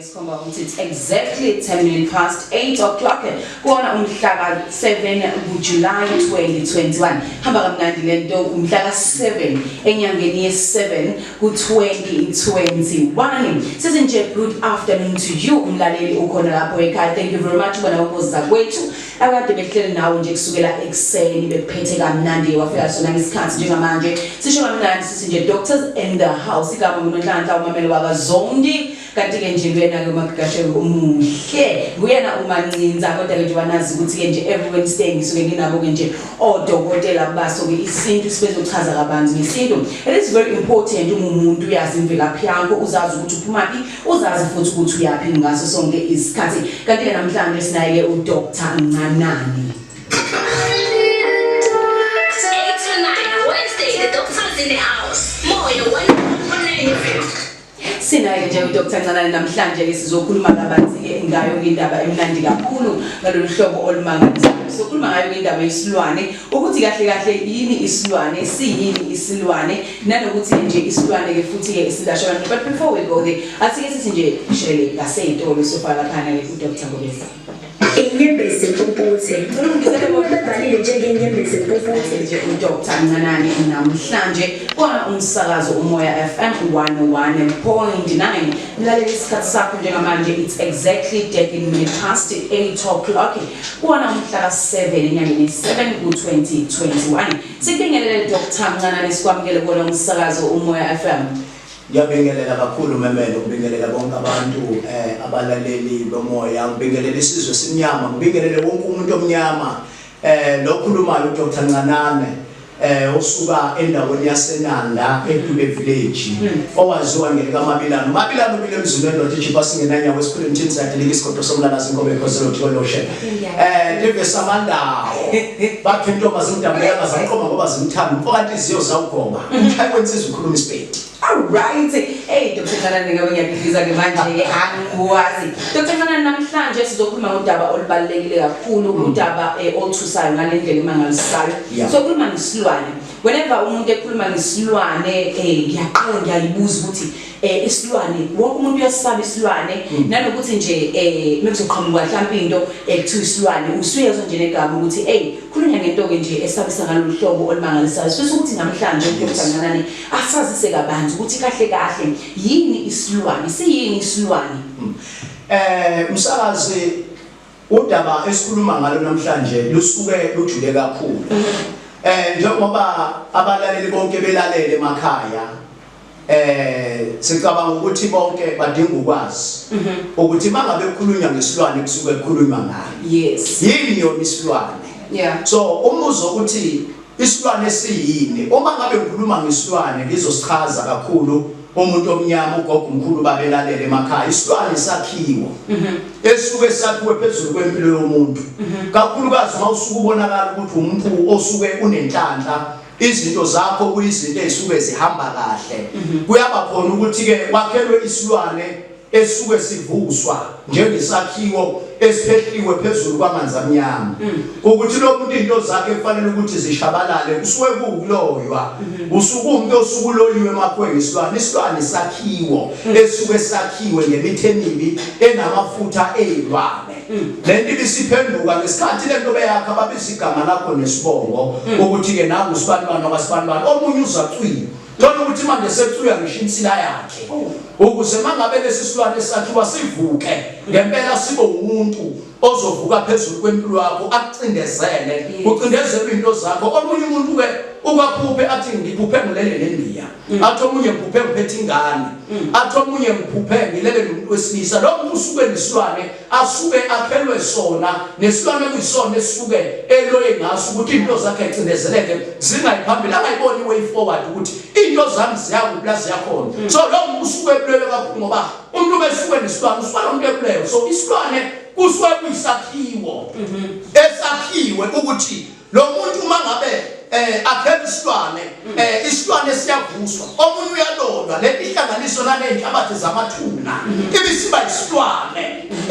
Sikhomba ukuthi it's exactly 10 minutes past 8 o'clock kuwona umhla ka-7 kuJuly 2021. Hamba kamnandi lento, umhla ka-7 enyangeni ye-7 ku-2021. Sithi nje good afternoon to you, umlaleli ukhona lapho ekhaya. Thank you very much bona ukuza kwethu akade behleli nawe nje kusukela ekuseni, bekuphethe kamnandi, wafika sona ngesikhathi. Njengamanje sisho kamnandi, sithi nje doctors in the house. Igama nguNonhlanhla umameli wakaZondi, kanti-ke nje kuyena-ke uMagashe umuhle, nguyena uMancinza. Kodwa-ke nje wanazi ukuthi-ke nje every Wednesday ngisuke nginabo-ke nje odokotela baso-ke isintu, sibezochaza kabanzi ngesintu. It is very important uma umuntu uyazi imvelaphi yakho, uzazi ukuthi uphumaphi, uzazi futhi ukuthi uyaphi ngaso sonke isikhathi. Kanti-ke namhlanje sinaye-ke uDr Ncanani. 8 to 9, Wednesday, the doctor's in the house. Moyo 101.9 FM. Sinaye nje uDr Ncanani namhlanje-ke, sizokhuluma kabanzi-ke ngayo indaba emnandi kakhulu ngalolu hlobo olumangalisayo. Sizokhuluma ngayo indaba yesilwane, ukuthi kahle kahle yini isilwane, siyini isilwane, nanokuthi nje isilwane-ke futhi-ke silashwa kanjani. But before we go there, asike sithi nje shele ngasey'tolo, sofaka laphana-ke uDr Ngobese. Inyembezi zempumputhe. Bevalile njengenyembezi zempumputhe. Nje uDr Ncanani namhlanje kona umsakazo uMoya FM 101.9. Mlaleli, isikhathi sakho njengamanje, it's exactly 13 minutes past 8 o'clock kuwona umhla ka-7 enyangeni 7 ku-2021. Sikubingelele, Dr Ncanani, sikwamukele kuwona umsakazo uMoya FM. Ngiyabingelela kakhulu memelo, ngibingelela bonke abantu, abalaleli bomoya, ngibingelela isizwe simnyama, ngibingelele wonke umuntu omnyama. Lokhulumayo uDr Ncanane, osuka endaweni yaseNanda eDube Village, owaziwa ngelikaMabilano. Mabilano ubile emzini wendoda ijipa singenanyawo esikhulu emthini sadilika isigodo somlalazi inkobe ekhoselo tholoshe. Live samandawo. Bathi intombi zimdabuleka zamqoma ngoba zimthanda. Umfoka inhliziyo zawugoba. Umshayi wensizwa ukhuluma isipedi. Alright. Hey, Dr. Ncanani, ngabe ngiyakudliza ke manje ke, angikwazi. Dr. Ncanani, namhlanje sizokhuluma ngodaba olubalulekile kakhulu, udaba oluthusayo ngale ndlela emangalisayo. Sokhuluma ngesilwane. Whenever umuntu ekhuluma ngesilwane, ngiyaqala ngiyayibuza ukuthi isilwane, wonke umuntu uyasaba isilwane, nanokuthi nje mekuzoqhamuka mhlawumbe into ekuthiwa isilwane, usuyezwa nje negama ukuthi hey, khulunywa ngento ke nje esabisa ngalolu hlobo olumangalisayo. Sifisa ukuthi namhlanje uDr. Ncanani asazise kabanzi ukuthi kahle kahle yini isilwane, siyini isilwane. Umsakazi, udaba esikhuluma ngalo namhlanje lusuke lujule kakhulu. Njengoba abalaleli bonke belalele emakhaya, sicabanga ukuthi bonke badinga ukwazi ukuthi mangabe kukhulunywa ngesilwane kusuke kukhulunywa ngani. Yini yona isilwane? So umbuzo ukuthi isilwane siyini? Uma ngabe ngikhuluma ngesilwane ngizosichaza kakhulu umuntu omnyama, ugogo, umkhulu babelalele emakhaya. Isilwane sakhiwo esuke sakhiwe phezulu kwempilo yomuntu. Kakhulukazi uma usuke ubonakala ukuthi umuntu osuke unenhlanhla, izinto zakho kuyizinto ezisuke zihamba kahle. Kuyaba khona ukuthi ke wakhelwe isilwane esuke sivuswa njengesakhiwo esiphehliwe phezulu kwamanzi amnyama, ukuthi lo muntu into zakhe kufanele ukuthi zishabalale, kusuke kuwukuloywa, usuke umuntu osuke uloyiwe emakhweni isilwane. Isilwane sakhiwo esuke sakhiwe ngemithi emibi enamafutha ezilwane. Lento ibisiphenduka ngesikhathi lento beyakha, babiza igama lakho nesibongo ukuthi ke nangu sibanibani wakasibanibani. Omunye uzacwile, thola ukuthi manje secuywa ngisho insila yakhe, ukuze mangabe lesi silwane sakhiwa sivuke ngempela sibe umuntu ozovuka phezulu kwempilo yakho akucindezele, ucindezelwe into zakho. Omunye umuntu ke ukaphuphe athi, "Ngiphuphe ngilele nendiya." Athi omunye, "Ngiphuphe ngiphethe ingane." Athi omunye, "Ngiphuphe ngilele nomuntu wesilisa." Lo muntu usuke nesilwane asuke akhelwe sona, nesilwane kuyisona esuke eloye ngaso ukuthi into zakhe acindezeleke, zingayiphambili, angayiboni way forward ukuthi into zami ziyakuphi la ziyakhona. So lo muntu usuke ebulewe kakhulu, ngoba umuntu besuke nesilwane usuke nomuntu ebulewe. So isilwane kusuke kuyisakhiwo esakhiwe ukuthi lo muntu uma ngabe akhela isilwane, isilwane siyavuswa. Omunye uyalolwa, lento ihlanganiswa naley'nhlabathi zamathuna, ibisiba isilwane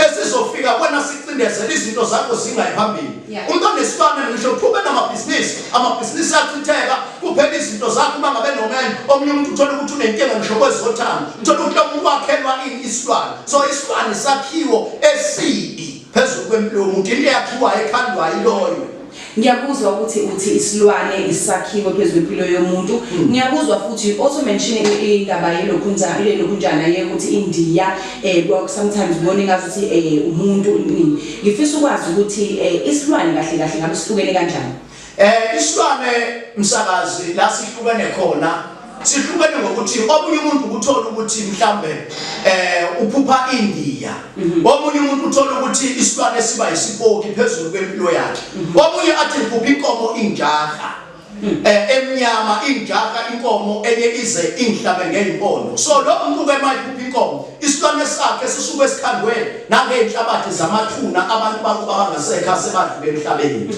esizofika kwena sicindezela izinto zakho zingayi phambili. Umuntu onesilwane, ngisho kuthiwa namabhizinisi, amabhizinisi achitheka. Kuphela izinto zakho uma ngabe nomendo. Omunye umuntu uthola ukuthi unenkinga ngisho kwezothando. Uthola ukuthi lo muntu wakhelwa ini isilwane. So isilwane sakhiwo esibi phezulu kwempilo yomuntu. Into eyakhiwayo ekhandwayo iloyo. Ngiyakuzwa ukuthi uthi isilwane isakhiwo phezu kwempilo yomuntu. Ngiyakuzwa futhi you also mention indaba yelokhunja ilelokhunjana yekuthi India eh kwa sometimes ubona ngazuthi eh umuntu nini. Ngifisa ukwazi ukuthi eh isilwane kahle kahle ngabe sihlukene kanjani? Eh isilwane msakazi la sihlukene khona sihlukene ngokuthi omunye umuntu ukuthola ukuthi mhlambe eh uphupha India mhm. omunye umuntu uthola ukuthi isilwane siba isipoki phezulu kwempilo yakhe mhm. omunye athi ngiphupha inkomo injaha mhm. eh emnyama injaha inkomo enye ize ingihlabe ngeyimpondo so lo muntu ke mayiphupha inkomo isilwane sakhe sisuke esikhandwe nangeyinhlabathi zamathuna abantu bakuba bangasekho asebadlule emhlabeni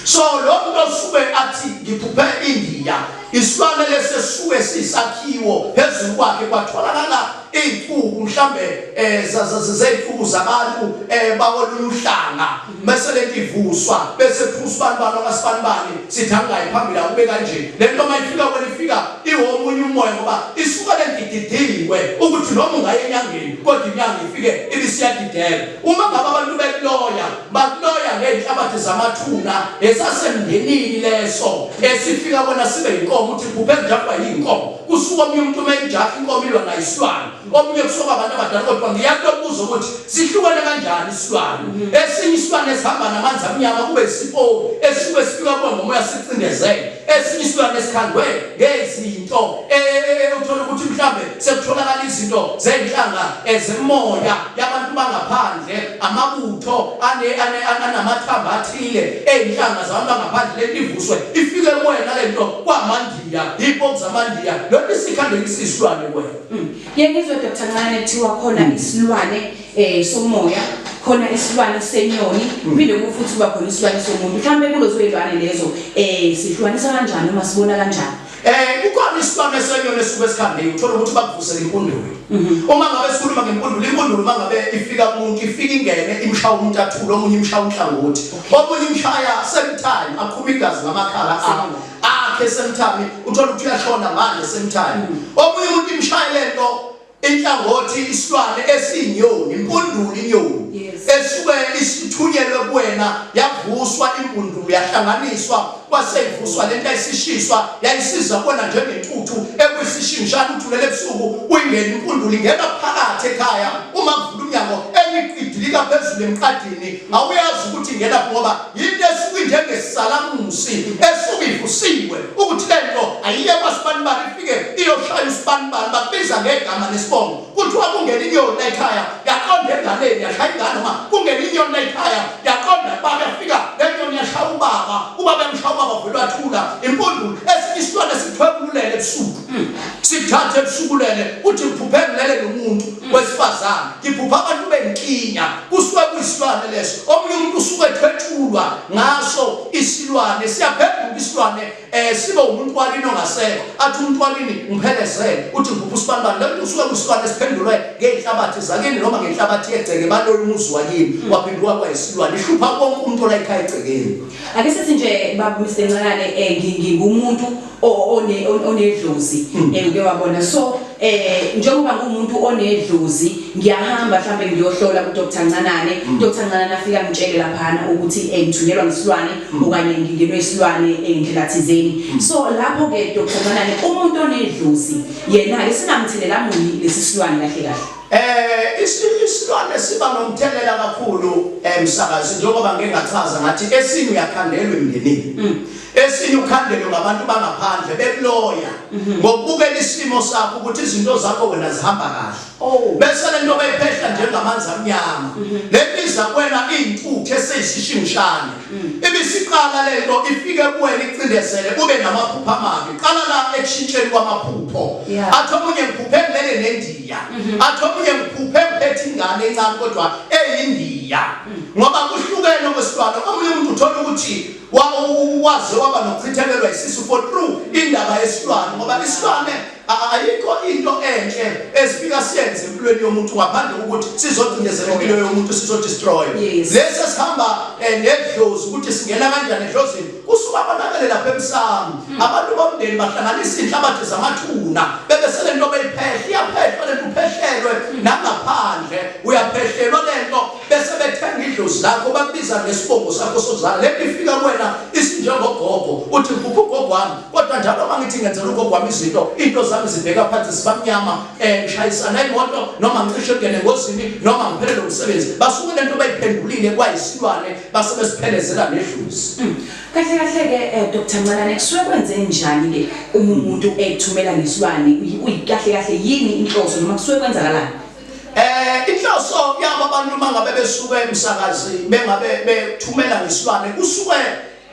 so lo muntu osuke athi ngiphuphe India Isilwane lesi esisuke sisakhiwo phezulu kwakhe kwatholakala iy'ncuku mhlambe um zey'ncuku zabantu um bakolunye uhlanga bese lento ivuswa bese phuswa abantu bani okasibanibani sithi angingayi phambili akube kanje le nto uma ifika kwena ifika iwomunye umoya ngoba isuka le nto ididiwe ukuthi noma ungaye enyangeni kodwa inyanga ifike ibisiyadideka uma ngabe abantu bekuloya Bakuloya ngey'nhlabathi zamathuna esasemndenini leso esifika kona sibe yinkomo uthi phuphe ngijahwa yinkomo kusuka omunye umuntu uma ijaha inkomo ilwa nayo isilwane omunye kusuka abantu abadala kodwa ngiyakulobuza ukuthi sihlukene kanjani isilwane esinye isilwane esihamba namanzi amnyama kube isipoki esisuke sifika kuwe ngomoya sicindezele esinye isilwane esikhandwe ngezinto eh, eh, eh, uthola ukuthi mhlambe sekutholakala izinto zenhlanga ezemoya yabantu bangaphandle amabutho anamathambo athile ezinhlanga zabantu bangaphandle lento ivuswe ifike kuwena lento kwamandiya ipoki zamandiya lento isikhandwe isisilwane kuwena hmm. Ngeke ngizwe Dr Ncane kuthiwa khona isilwane eh somoya khona isilwane senyoni hmm. phinde futhi kuba khona isilwane somuntu mhlawumbe kulezo zilwane lezo eh sihlukanisa kanjani uma sibona kanjani Eh kukhona isilwane senyoni esuke esikhambile uthola ukuthi bakuvusela impundulo. Mhm. Uma ngabe sikhuluma ngempundulo impundulo uma ngabe ifika kumuntu ifika ingene imshaya umuntu athule omunye imshaya unhlangothi. Omunye imshaya same time aqhuma igazi ngamakhala akhe same time uthola ukuthi uyashona manje same time. Mhm. Omunye umuntu imshaya lento inhlangothi isilwane esiyinyoni impundulo inyoni esuke isithunyelwe kuwena yavuswa impundulo yahlanganiswa kwaseyivuswa lento ayisishiswa yayisiza kuwena njengentuthu ekuyisishingishana uthulele ebusuku uyingena impundulo ingena phakathi ekhaya uma kuvula umnyango enye idilika phezulu emqadini awuyazi ukuthi ingena ngoba yinto esuke njengesalamusi esuke ivusiwe ukuthi lento ayiye kwasibanibani ifike iyoshaya usibanibani bakubiza ngegama nesibongo kuthiwa kungena inyoni la ekhaya yaqonda enganeni yashaya ingane noma kungena inyoni la ekhaya yaqonda baba yafika le nyoni yashaya ubaba ubaba emshaya ubaba vele wathula impundulo esinye isilwane sithwebulele ebusuku sithathe ebusukulele uthi ngiphuphe ngilele nomuntu wesifazane ngiphupha abantu benkinya kusuke kuyisilwane leso omunye umuntu usuke ethwetshulwa ngaso isilwane siyaphenduka isilwane eh sibe umuntu walini ongasekho athi umuntu walini ngiphelezele uthi ngiphupha usibanibani le muntu usuke kusilwane esiphendulwe ngey'nhlabathi zakini noma ngenhlabathi yegceke baloyo umuzi wakini waphenduka kwayisilwane ihlupha konke umuntu olayikhaya egcekeni Ake sithi nje baba Mr Ncakane eh ngingumuntu onedlozi hmm. eh uke wabona so eh njengoba ngumuntu onedlozi ngiyahamba mhlambe ngiyohlola ku Dr Ncanane hmm. Dr Ncanane afika ngitshele laphana ukuthi eh ngithunyelwa ngesilwane hmm. okanye ngingenwe isilwane eh, ndlela thizeni so lapho ke Dr Ncanane umuntu onedlozi yena ke sinamthelela muni lesi silwane kahle kahle Eh isilwane siba nomthelela kakhulu emsakazi njengoba ngike ngachaza ngathi esinye uyakhandelwa emndenini. Mm. Esinye ukhandelwe ngabantu bangaphandle bekuloya mhm. ngokubukela isimo sakho ukuthi izinto zakho wena zihamba kahle. Oh. Bese lento bayiphehla njengamanzi amnyama. Mhm. Lento iza kuwena iyintuthu eseyisishingishane. Mm. Ibisiqala lento ifike kuwena icindezele ube namaphupho amabi. Qala la ekushintsheni kwamaphupho. Athi omunye ngiphuphe ngilele nendiya. Mhm. Athi omunye ngiphuphe ngiphethe ingane encane kodwa eyindiya. Mm. Ngoba kuhlukene okwesilwane. Omunye umuntu uthola ukuthi waze waba nokuchithekelwa isisu for true indaba yesilwane ngoba isilwane ayikho into enhle esifika siyenze empilweni yomuntu ngaphandle kokuthi sizocindezela impilo yomuntu sizodestroy lesi esihamba eh, nedlozi ukuthi singena kanjani edlozini. Kusuka konakele lapha emsamo. Abantu bomndeni bahlanganisa inhlabathi zamathuna bebe selento beyiphehla iyaphehlwa lento uphehlelwe nangaphandle uyaphehlelwa lento bese bethenga idlozi lakho bakubiza ngesibongo sakho sozala lento ifika kuwena isinjengogogo uthi ngipupha ugogo wami kodwa njalo uma ngithi ngenzela ugogo wami izinto into zami zibheka phansi zibamnyama eh ngishayisana imoto noma ngicishe ngene engozini noma ngiphelele umsebenzi basuke lento bayiphendulile kwayisilwane base besiphelezela nedlozi mm. Kahle kahle ke eh, Dr Ncalane kusuke kwenze njani ke uma umuntu ethumela ngesilwane uyikahle kahle yini inhloso noma kusuke kwenzakalani? Eh inhloso yabo abantu mangabe besuke emsakazi bengabe bethumela ngesilwane kusuke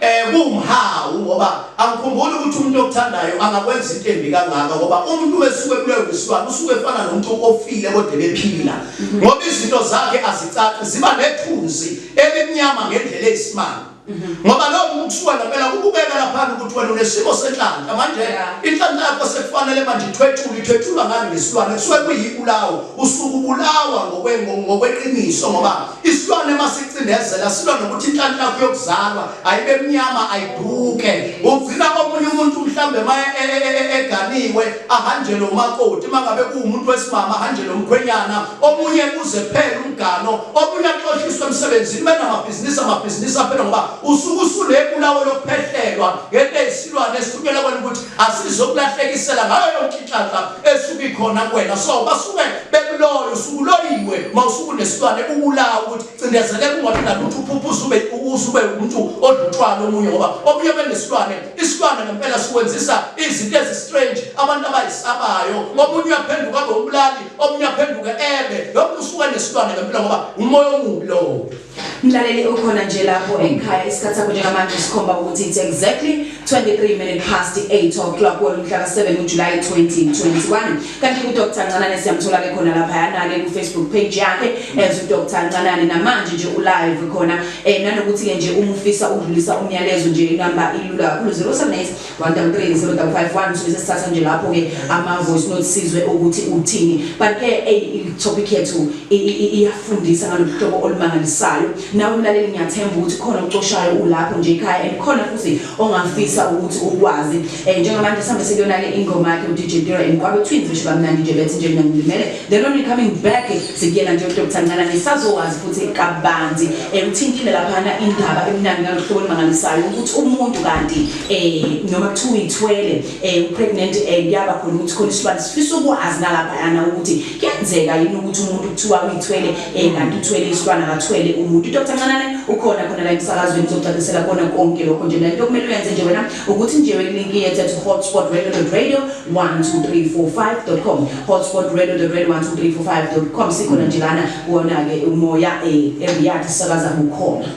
eh kuwumhawu ngoba angikhumbuli ukuthi umuntu okuthandayo angakwenza into embi kangaka ngoba umuntu wesuke kuleyo ngesilwane usuke efana nomuntu ofile kodwa bephila ngoba izinto zakhe azicaci ziba nethunzi elimnyama ngendlela eyisimanga ngoba lowo muntu kusuka ngempela kubukeka laphana ukuthi wena unesimo senhlanhla manje inhlanhla yakho sekufanele manje ithwethule ithwethulwa ngani ngesilwane kusuke kuyibulawo usuke ubulawa ngokweqiniso ngoba isilwane masicindezela silwa nokuthi inhlanhla yakho yokuzalwa ayibe mnyama ayiduke ugcina omunye umuntu mhlambe maye e, e, e, eganiwe ahanjelwe umakoti mangabe kuwumuntu wesimama ahanjelwe umkhwenyana omunye kuze phela umgano omunye axoshiswe emsebenzini benamabhizinisi amabhizinisi aphela ngoba usuke usunebulawo lokuphehlelwa ngento eyisilwane esithunyelwa kwena ukuthi asizokulahlekisela ngayo yonke inhlanhla esuke ikhona kuwena so basuke bekuloyo usuke uloyiwe uma usuke unesilwane ubulawa ukuthi cindezeleka ungabi nalutho uphupha usube usube umuntu odla utshwala omunye ngoba omunye benesilwane isilwane ngempela sikwenzisa izinto ezi-strange abantu abayisabayo omunye uyaphenduka abe umbulali omunye aphenduke ebe lo muntu usuke nesilwane ngempela ngoba umoya omubi lowo Mlaleli ukhona nje lapho ekhaya isikhathi sakho njengamanje sikhomba ukuthi it's exactly 23 minutes past 8 o'clock wona mhla ka-7 uJuly 2021 kanti uDr Ncanane siyamthola ke khona laphayana ke ku-Facebook page yakhe as uDr Ncanane namanje nje ulive khona eh nanokuthi ke nje uma ufisa ukudlulisa umyalezo nje inamba ilula kakhulu 078 133 0551 so sesithatha nje lapho ke ama voice note sizwe ukuthi uthini but ke hey i-topic yethu iyafundisa ngalolu hlobo olumangalisayo nawe mlaleli ngiyathemba ukuthi khona ucoshayo ulapho nje ekhaya and khona futhi ongafisa ukuthi ukwazi eh njengamanje sihambe sekuyona ke ingoma yakhe uDJ Dira and Kwabe Twins besho kamnandi nje bethi nje mina ngilimele then only coming back sikuyena nje uDr Ncalane sazowazi futhi kabanzi eh uthintile laphana indaba emnandi ngalolu hlobo olumangalisayo ukuthi umuntu kanti eh noma kuthiwa uyithwele eh upregnant eh kuyaba khona ukuthi khona isilwane sifisa ukwazi nalaphayana ukuthi kuyenzeka yini ukuthi umuntu kuthiwa uyithwele eh kanti uthwele isilwane akathwele umuntu Dr Ncanane ukhona khona la emsakazweni uzocacisela kona konke lokho nje lento kumele uyenze nje wena ukuthi nje welinki yethu at hotspotradio.radio 12345.com hotspotradio.radio 12345.com sikhona nje lana wona ke umoya eh eRiyadh sisakaza bukhona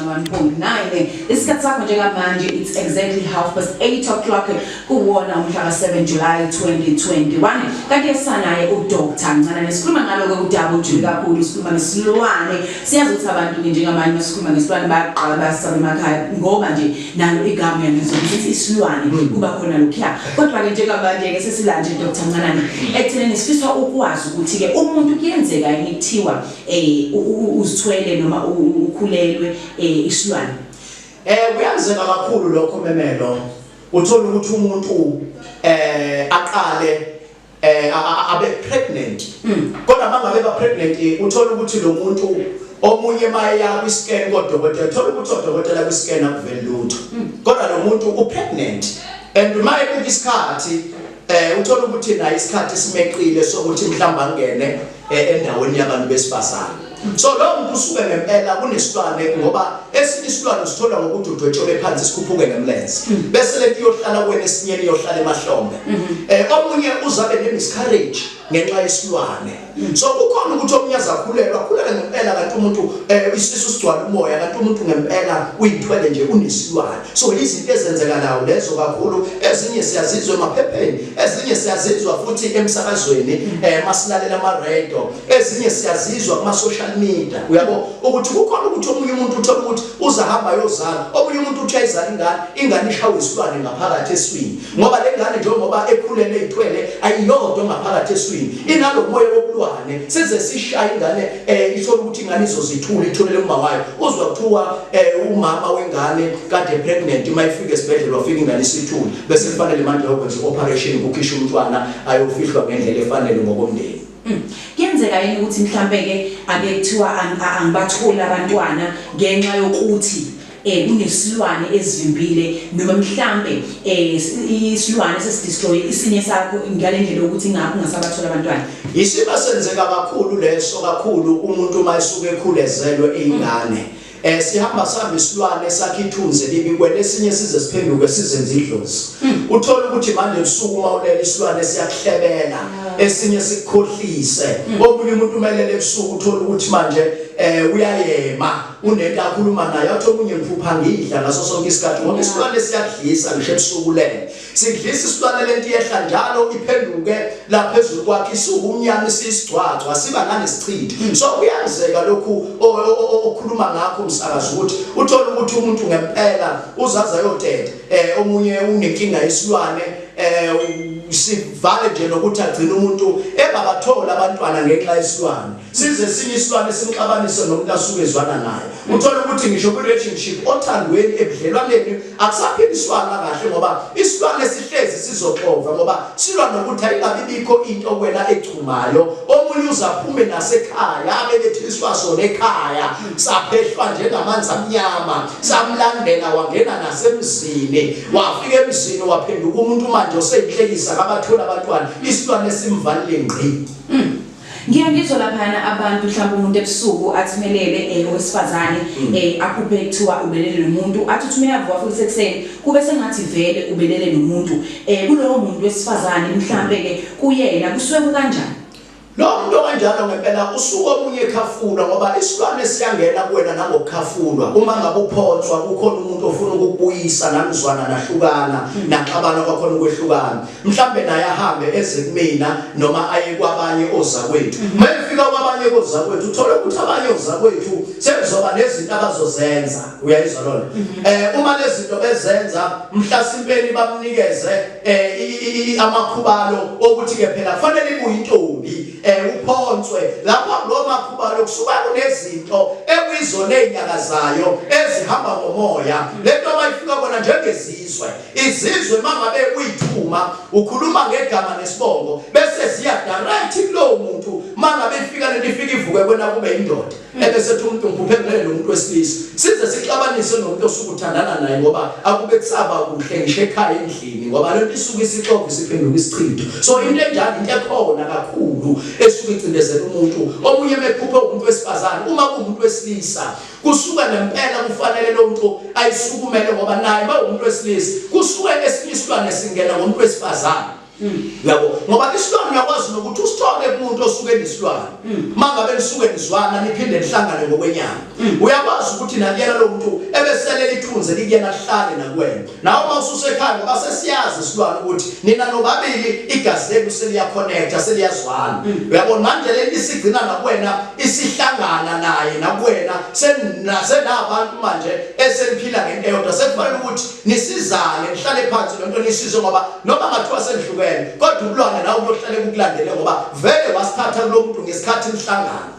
1.9 isikhathi sakho njengamanje it's exactly half past 8 o'clock kuwona umhla ka-7 July 2021 kanti esanaye uDr Ncanane sikhuluma ngalo-ke udaba ojule kakhulu sikhuluma ngesilwane siyazi ukuthi abantu-ke njengamanje masikhuluma ngesilwane bayaqala bayasaba emakhaya ngoba nje nalo igama uyalizwa ukuthi isilwane kuba khona lokhuya kodwa-ke njengamanje-ke sesilanje Dr Ncanane ekutheneni sifisa ukwazi ukuthi-ke umuntu kuyenzeka yini kuthiwa eh uzithwele noma ukhulelwe eh isilwane eh kuyenzeka kakhulu lokho memelo uthola ukuthi umuntu eh aqale eh abe pregnant mm. kodwa mangabe ba pregnant eh, uthola ukuthi lo muntu omunye mayeya kwi scan kodokotela uthola ukuthi odokotela kwi scan akuveli lutho mm. kodwa lo muntu u pregnant and mayebuka isikhathi eh uthola ukuthi naye isikhathi simeqile sokuthi mhlawumbe angene eh, endaweni yabantu besifazane so lowo muntu usuke ngempela kunesilwane ngoba esinye isilwane usithola ngokuthi udwetshelwe phansi sikhuphuke ngemlenze hmm. bese lento iyohlala kuwena esinyeni iyohlala emahlombe hmm. eh omunye uzabe ne miscarriage ngenxa yesilwane hmm. so kukhona ukuthi omunye azakhulelwa akhulele ngempela kanti umuntu eh isisu sigcwala umoya kanti umuntu ngempela uyithwele nje unesilwane so izinto ezenzekalayo lezo kakhulu ezinye siyazizwa emaphepheni ezinye siyazizwa futhi emsakazweni eh masilalela ama radio ezinye siyazizwa kuma social media uyabo ukuthi kukhona ukuthi omunye umuntu uthola ukuthi uzahamba yozala omunye umuntu uthi ayizala ingane ingane ishawe isilwane ngaphakathi eswini ngoba le ngane njengoba ekhulele ithwele ayiyodwa ngaphakathi eswini inalomoya wobulwane isilwane size sishaye ingane eh ithola ukuthi ingane izozithula ithulele uma wayo uzwa kuthiwa eh umama wengane kade pregnant uma ifika esibhedlela wafika ingane isithule bese kufanele manje ayokwenza operation kukhishwa umntwana ayofihlwa ngendlela efanele ngokomndeni. Kuyenzeka yini ukuthi mhlampe ke ake kuthiwa angibatholi abantwana ngenxa yokuthi eh kunesilwane ezivimbile noma mhlambe eh isilwane sesidestroy isinye sakho ngalendlela yokuthi ingakho ungasabathola abantwana? Isiba senzeka kakhulu leso kakhulu umuntu uma esuke ekhulezelwe ingane. Eh sihamba sihamba isilwane sakhe ithunzi elibi kwelesinye size siphenduke sizenze idlozi. Uthola ukuthi manje ebusuku uma ulele isilwane siyakuhlebela esinye sikukhohlise. Omunye umuntu umelele ebusuku uthola ukuthi manje eh uyayema unento akhuluma naye athi omunye ngiphupha ngidla ngaso sonke isikhathi ngoba isilwane siyakudlisa ngisho ebusuku ulele. Sidlisa isilwane lento iyehla njalo iphenduke la phezulu kwakhe isuka umnyama isisigcwagcwa siba nanesichitho. So kuyenzeka lokhu okhuluma ngakho umsakazi ukuthi uthola ukuthi umuntu ngempela uzaza yoteta eh omunye unenkinga yesilwane eh sivale nje nokuthi agcine umuntu engabathola abantwana ngenxa yesilwane. Size esinye isilwane simxabanise nomuntu asuke ezwana naye. Uthola ukuthi ngisho kwi-relationship othandweni ebudlelwaneni akusaphiliswana kahle ngoba isilwane sihlezi sizoxova ngoba silwa nokuthi ayingabi bikho into kwena echumayo. Omunye uzaphume nasekhaya abelethiswa sona ekhaya saphehlwa njengamanzi amnyama samlandela wangena nasemzini wafika emzini waphenduka umuntu manje oseyinhlekisa kabathola abantwana isilwane simvalile ngqi. Ngiye ngizwe laphayana abantu mhlawumbe umuntu ebusuku athumelele eh, owesifazane eh, aphuphe kuthiwa ubelele nomuntu athi uthi uyavuka futhi sekuseni kube sengathi vele ubelele nomuntu eh, kulowo muntu wesifazane mhlambe ke kuyena kusuke kukanjani? Lo muntu okanjalo ngempela usuke omunye ekhafulwa ngoba isilwane siyangena kuwena nangokukhafulwa. Uma ngabe uphonswa kukhona umuntu ofuna ukukubuyisa nanizwana nahlukana naxabana kwakhona ukwehlukana. Mhlambe naye ahambe eze kumina noma aye kwabanye ozakwethu. Uma efika kwabanye kozakwethu uthole ukuthi abanye ozakwethu sekuzoba nezinto abazozenza. Uyayizwa lona? Eh uma lezi zinto bezenza mhlasimpeni bamnikeze eh amakhubalo okuthi ke phela kufanele ibuye intombi eh uphonswe lapha kulo makhubalo kusuka kunezinto ekuyizona ezinyakazayo ezihamba ngomoya lento mayifika kona njengezizwe Izizwe mangabe uyithuma ukhuluma ngegama nesibongo bese ziya direct kulowo muntu mangabe ifika lento ifika ivuke kwena kube indoda ebese ethi umuntu ngiphuphe ngilele nomuntu wesilisa size sixabanise nomuntu osuke uthandana naye ngoba akube kusaba kuhle ngisho ekhaya endlini ngoba lento isuke isixova isiphenduka isichitho so into enjalo into ekhona kakhulu esuke icindezela umuntu omunye mephuphe umuntu wesifazane uma kuwumuntu wesilisa Kusuke ngempela kufanele lo muntu ayisukumele ngoba naye bawumuntu wesilisa. Kusuke esinye isilwane singena ngomuntu wesifazane. Uyabo? Ngoba isilwane uyakwazi nokuthi usithole kumuntu osuke enesilwane. Mangabe nisuke nizwana niphinde nihlangane ngokwenyama. Uyakwazi ukuthi nakuyena lo muntu ebesele lithunze likuyena lihlale nakuwena. Nawe uma ususekhaya ngoba sesiyazi isilwane ukuthi nina nobabili igazi lenu seliyaconnecta seliyazwana. Uyabona manje lento isigcina nakuwena isihlangana naye nakuwena senabantu manje eseniphila ngento eyodwa sekufanele ukuthi nisizane nihlale phansi lento nisizwe ngoba noma ngathiwa senihlukene kodwa ubulwane nawe uyohlale kukulandele ngoba vele wasithatha kulo muntu ngesikhathi nihlangana.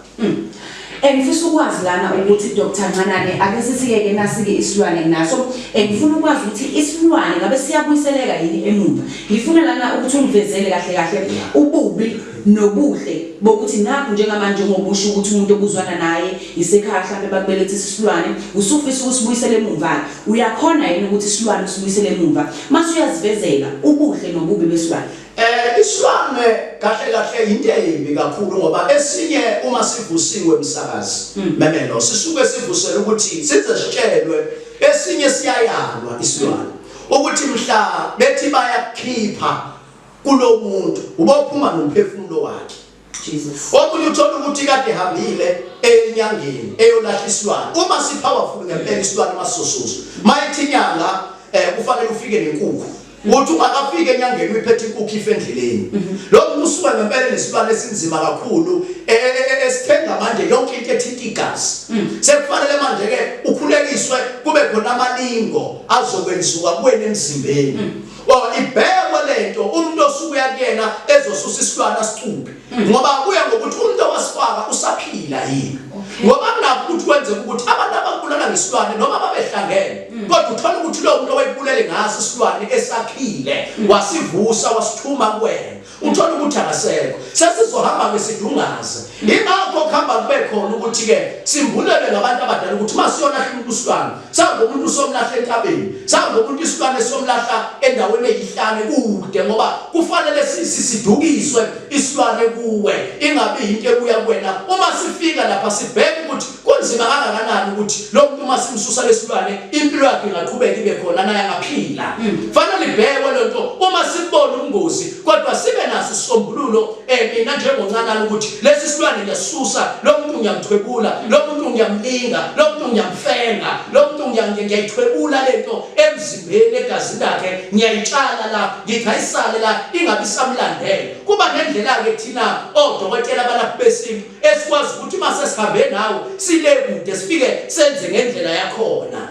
Eh ngifisa ukwazi lana ukuthi Dr Ncanane ake sisike-ke nasi-ke isilwane nginaso. Eh ngifuna ukwazi ukuthi isilwane ngabe siyabuyiseleka yini emuva. Ngifuna lana ukuthi ungivezele kahle kahle ububi nobuhle bokuthi nakhu njengamanje ngobusho ukuthi umuntu obuzwana naye isekhaya mhlampe bakubelethisa isilwane usufisa ukusibuyisela emuva-ke. Uyakhona yini ukuthi isilwane usibuyisele emuva mase uyazivezela ubuhle nobubi besilwane? Eh isilwane kahle kahle into embi kakhulu ngoba esinye uma sivusiwe msakazi memelo sisuke sivusela ukuthi size sitshelwe esinye siyayalwa isilwane ukuthi mhla bethi bayakukhipha kulomuntu ubophuma nomphefumulo wakhe. Jesus. Omunye uthola ukuthi kade ehambile enyangeni eyolahla isilwane. Uma si powerful ngempela isilwane masizosusa. Mayithi inyanga eh kufanele ufike nenkukhu. Uthi ungakafiki enyangeni uyiphethe inkukhu ife endleleni. Lo muntu usuke ngempela nesilwane esinzima kakhulu eh, eh, eh, esithenga manje yonke into ethinta igazi. Sekufanele manje ke ukhulekiswe kube khona amalingo azokwenziwa kuwena emzimbeni. Oh ibhekwe lento umuntu osuke uyakuyena ezosusa isilwane asicuphe. Ngoba kuya ngokuthi umuntu Kodwa uthola ukuthi lowo muntu owayekubulele ngaso isilwane esakhile wasivusa wasithuma kuwena, uthola ukuthi akasekho. Sesizohamba ke sidungaze. Ingakho kuhamba kube khona ukuthi ke simbulelwe ngabantu abadala ukuthi uma siyolahla umuntu isilwane, sihamba umuntu somlahla entabeni, sihamba umuntu isilwane somlahla endaweni eyihlane kude, ngoba kufanele sidukiswe isilwane kuwe, ingabi into ebuya kuwena. Uma sifika lapha sibheke ukuthi kunzima kangakanani ukuthi lo muntu uma simsusa lesilwane impilo yakhe ingaqhubeka ibe khona naye angaphila. Fanele ibhekwe lento uma sibona ubungozi, kodwa sibe naso isisombululo. Mina njengoncanana ukuthi lesi silwane ngiyasusa, lo muntu ngiyamthwebula, lo muntu ngiyamlinga, lo muntu ngiyamfenga, lo muntu ngiyayithwebula lento emzimbeni, egazini lakhe, ngiyayitshala la, ngithi ayisale la, ingabe isamlandela. Kuba nendlela-ke thina odokotela abalaphi besintu esikwazi ukuthi uma sesihambe nawe sile kude sifike senze ngendlela yakhona.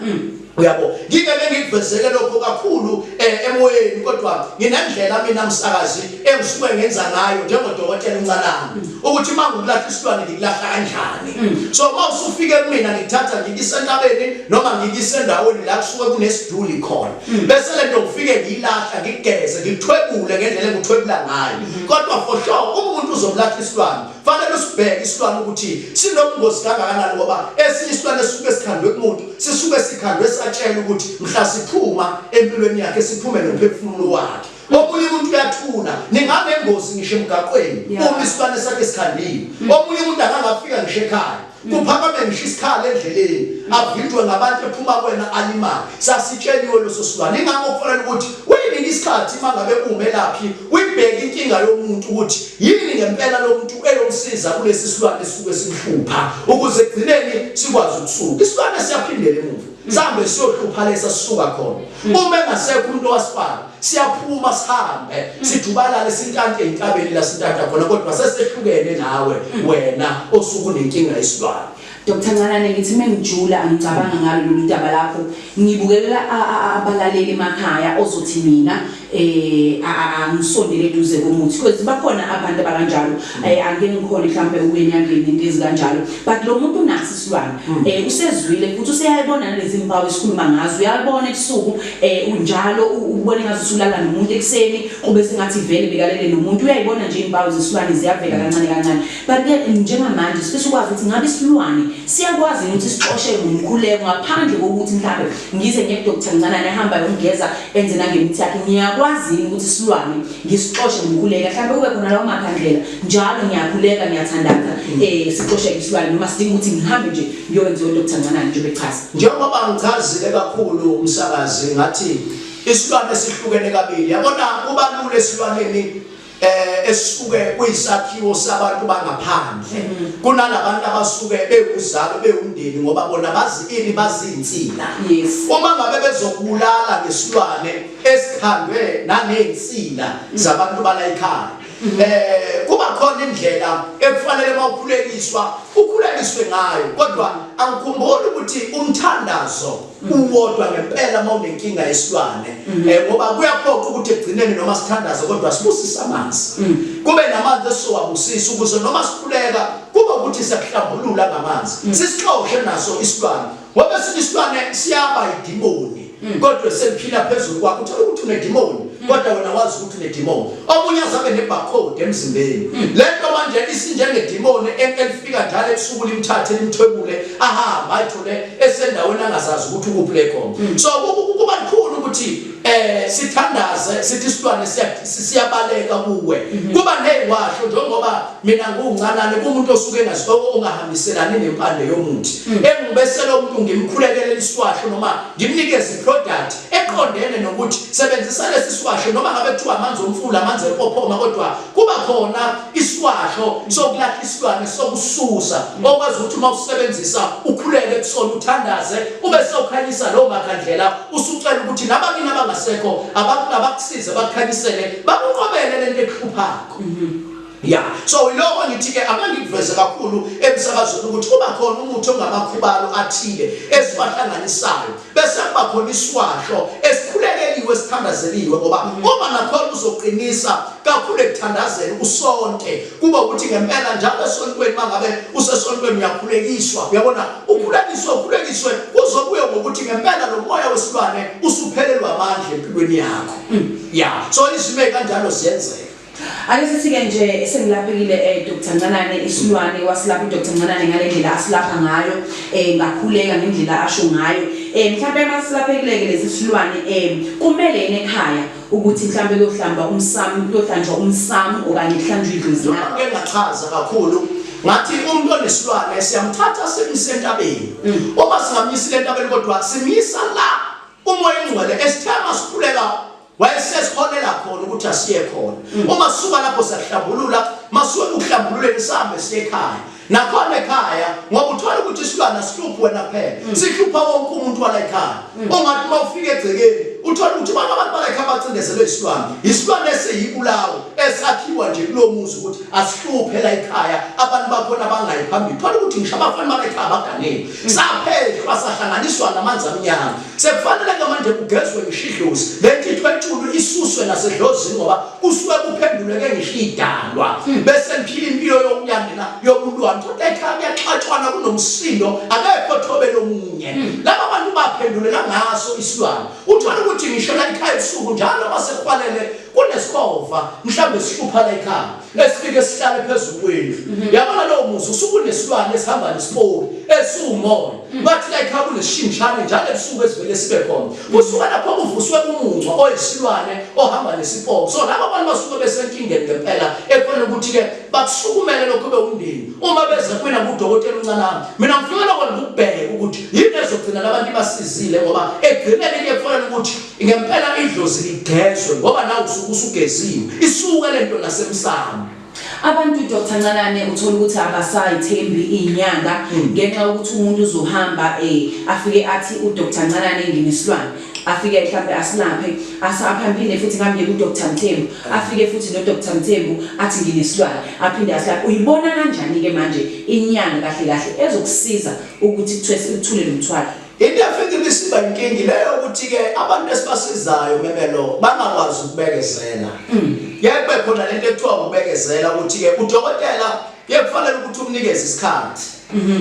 Uyabo, ngingeke ngikuvezele lokho kakhulu emoyeni, kodwa nginendlela mina msakazi engisuke ngenza ngayo njengodokotela uNcanana ukuthi uma ngikulahla isilwane ngikulahla kanjani. So uma usufike kumina ngikuthatha ngikise entabeni noma ngikise endaweni la kusuke kunesiduli khona, bese lento ngifike ngiyilahla, ngikugeze, ngikuthwebule ngendlela engikuthwebula ngayo. Kodwa for sure uma umuntu uzomlahla isilwane fanele usibheke isilwane ukuthi sinobungozi kangakanani, ngoba esinye isilwane esisuke sikhandwe kumuntu sisuke sikhandwe satshela ukuthi mhla siphuma empilweni yakhe siphume nomphefumulo wakhe. Omunye umuntu uyathula, ninganengozi ngisho emgaqweni uma isilwane sakhe sikhandile. Omunye umuntu akangafika ngisho ekhaya, kuphakame ngisho isikhala endleleni, avinjwe ngabantu ephuma kuwena alimale. Sasitsheliwe leso silwane. Ingakho kufanele ukuthi uyinike isikhathi uma ngabe umelaphi, uyibheke inkinga yomuntu ukuthi yini ngempela lo muntu eyomsiza kulesi silwane esisuke simhlupha, ukuze ekugcineni sikwazi ukusuka. Isilwane siyaphindela emuva, sihambe siyohlupha lesa sisuka khona. Uma engasekho umuntu owasifaka, siyaphuma sihambe sijubalale sintante entabeni la sintanta khona, kodwa sesehlukene nawe wena osuke unenkinga yesilwane. Dr Ncanane, ngithi mengijula ngicabanga ngalo lolu daba lakho, ngibukelela abalaleli emakhaya ozothi mina angisondele eduze komuthi, because bakhona abantu abakanjalo, angeke ngikhone mhlambe ukuya enyangeni into ezikanjalo, but lo muntu unaso isilwane, usezwile futhi useyayibona nalezi mpawu esikhuluma ngazo, uyabona ebusuku, unjalo ubone ngathi usulala nomuntu ekuseni kube sengathi vele bekalele nomuntu, uyayibona nje impawu zesilwane ziyavela kancane kancane. But ke njengamanje sifisa ukwazi ukuthi ngabe isilwane siyakwazi yini ukuthi sixoshe ngomkhuleko ngaphandle kokuthi mhlambe ngize ngiye kuDr Ncanane ahamba ayongigeza enze nangemithi yakhe, ngiyakwazi yini ukuthi isilwane ngisixoshe ngomkhuleka, mhlambe kube khona lawo makhandlela njalo ngiyakhuleka ngiyathandaza sixosheke isilwane, noma sidinga ukuthi ngihambe nje ngiyokwenziwa uDr Ncanane njengoba echaza. Njengoba ngichazile kakhulu umsakazi ngathi isilwane sihlukene kabili, yabona kuba lula esilwaneni esuke kuyisakhiwo sabantu bangaphandle kunalabantu abasuke bewuzalo bewumndeni, ngoba bona bazi ini, bazi insila. Uma ngabe bezokubulala ngesilwane esikhandwe nanezinsila zabantu bala ekhaya, kuba khona indlela ekufanele mawukhulekiswa ukhulekiswe ngayo, kodwa angikhumbuli ukuthi umthandazo uwodwa ngempela mawunenkinga yesilwane, ngoba kuyaphoqa ukuthi ekugcineni noma sithandaze kodwa sibusise amanzi, kube namanzi esizowabusisa ukuze noma sikhuleka kube ukuthi siyakuhlambulula ngamanzi, sisixoshe naso isilwane, ngoba esinye isilwane siyaba idimoni kodwa seliphila phezulu kwakho, uthola ukuthi unedimoni kodwa wena wazi ukuthi unedimoni. Omunye azabe nebarcode emzimbeni, lento manje isinjengedimoni elifika njalo ebusuku limthathe limthwebule ahambe ayithole esendaweni angazazi ukuthi ukuphi le khona. So kuba likhulu ukuthi sithandaze sithi isilwane siyabaleka kuwe. Kuba neziwasho, njengoba mina ngiwuncanane kumuntu osuke engazi ongahambiselani nempande yomuthi, engibese lo muntu ngimkhulekele isiwasho noma ngimnikeze iproduct eqondene nokuthi sebenzisa lesi siwasho, noma ngabe kuthiwa amanzi omfula, amanzi empophoma, kodwa kuba khona isiwasho sokulahla isilwane, sokususa, okwazi ukuthi uma usebenzisa ukhuleke kusona, uthandaze, ube sewukhanyisa lowo makhandlela, usucela ukuthi nabakini abangasekho abakusize bakukhanyisele, bakunqobele lento ekuhluphakho. Ya, so yiloko ngithi ke akangikuveze kakhulu emsakazweni ukuthi kuba khona umuthi ongamakhubalo athile esiwahlanganisayo, bese kuba khona isiwasho esikhulekeliwe esithandazeliwe, ngoba uma nakhona uzoqinisa kakhulu ekuthandazeni usonte, kuba ukuthi ngempela njalo esontweni. mangabe usesontweni uyakhulekiswa uyabona ukhulekiswe ukhulekiswe kuzobuye ngokuthi ngempela lo moya wesilwane usuphelelwa amandla empilweni yakho ya so izimo ezikanjalo ziyenzeka. Ake sithi-ke nje sengilaphekile eh Dr Ncanane isilwane wasilapha uDr Ncanane ngale ndlela asilapha ngayo eh ngakhuleka ngendlela asho ngayo eh mhlawumbe masilaphekile-ke lesi silwane eh kumele yini ekhaya ukuthi mhlawumbe kuyohlamba umsamo kuyohlanjwa umsamo okanye kuhlanjwa idlozi Noma na ngike ngachaza kakhulu ngathi umuntu onesilwane siyamthatha simyise entabeni uma singamyisile entabeni kodwa simyisa la umoya ongcwele esithe masikhuleka wayesesiholela khona ukuthi asiye khona uma sisuka lapho siyahlambulula masuke ukuhlambululeni sihambe siye ekhaya nakhona ekhaya ngoba uthola ukuthi isilwane asihluphi wena kuphela sihlupha wonke umuntu wala ekhaya ungathi uma ufika egcekeni uthola ukuthi bonke abantu bala ekhaya bacindezelwe isilwane isilwane esiyibulawo esakhiwa nje kulo muzi ukuthi asihluphe la ekhaya abantu bakhona bangayi phambili thola ukuthi ngisho abafana bala ekhaya baganile saphehlwa sahlanganiswa namanzi amnyama Sekufanele ke manje kugezwe ngisho idlozi. Le ntitho etshulu isuswe nasedlozini ngoba kusuke kuphenduleke ngisho idalwa. Bese niphila impilo yokuyangena yobulwane. Thola ekhaya kuyaxatshwana kunomsindo akekho othobela omunye. Laba bantu baphendulela ngaso isilwane. Uthola ukuthi ngisho la ekhaya ebusuku njalo masekuhwalele kunesibova mhlawumbe sihlupha la ekhaya esifike sihlale phezulu kwendlu. Yabona lowo muzi usuke unesilwane esihamba nesipori esiwumoya. Bathi la ekhaya kunesishingishane njalo ebusuku esivele sibe khona. Kusuka lapho kuvuswe umuncwa oyisilwane ohamba nesipoko. So laba bantu basuke besenkingeni ngempela ekufanele ukuthi ke bakusukumele lokho bewumndeni. Uma beze kumina kudokotela uNcanami, mina ngifike lokho ngikubheke ukuthi yini ezogcina labantu ibasizile ngoba ekugcineni ke kufanele ukuthi ngempela idlozi ligezwe ngoba nawe usuke usugeziwe. Isuke lento nasemsamo. Abantu Dr Ncanane uthola ukuthi abasayithembi inyanga ngenxa yokuthi umuntu uzohamba eh afike athi u Dr Ncanane nginesilwane afike mhlambe asilaphe asaphambile futhi ngamnike u Dr Mthembu afike futhi no Dr Mthembu athi nginesilwane aphinde asilaphe uyibona kanjani ke manje inyanga kahle kahle ezokusiza ukuthi kuthiwe uthule lo mthwalo. Into efike ibisiba inkinga ileyo ukuthi-ke abantu esibasizayo memelo bangakwazi ukubekezela. Kuyaye kube khona lento ekuthiwa ukubekezela ukuthi-ke udokotela kuye kufanele ukuthi umnikeze isikhathi.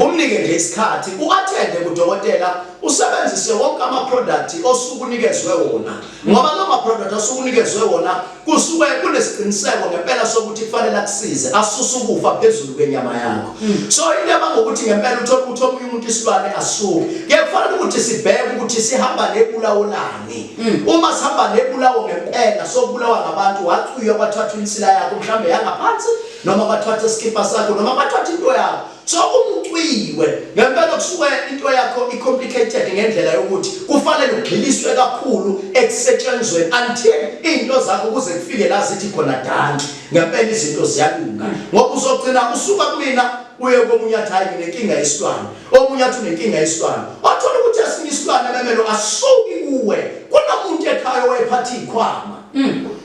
Umnike nje isikhathi, u-athende kudokotela, usebenzise wonke ama-product osuke unikezwe wona. Ngoba lawo ma-product osuke unikezwe wona kusuke kunesiqiniseko ngempela sokuthi kufanele akusize asuse ukufa phezulu kwenyama yakho. So into abangokuthi ngempela uthola ukuthi omunye umuntu isilwane asuke. Kuye kufanele ukuthi sibheke ukuthi sihamba nebulawo lani. Uma sihamba nebulawo ngempela sokubulawa ngabantu wacwiywa kwathathwa insila yakho mhlambe yangaphansi noma kwathathwa isikipa sakho noma kwathathwa into yakho. So umucwiwe ngempela kusuke into yakho i-complicated ngendlela yokuthi kufanele ugxiliswe kakhulu ekusetshenzweni until izinto zakho kuze kufike la zithi khona danki ngempela izinto ziyalunga ngoba uzogcina usuka kumina uye komunye athi hayi nginenkinga yesilwane omunye athi unenkinga yesilwane wathola ukuthi esinye isilwane memelo asuki kuwe kunomuntu ekhaya owayephatha izikhwama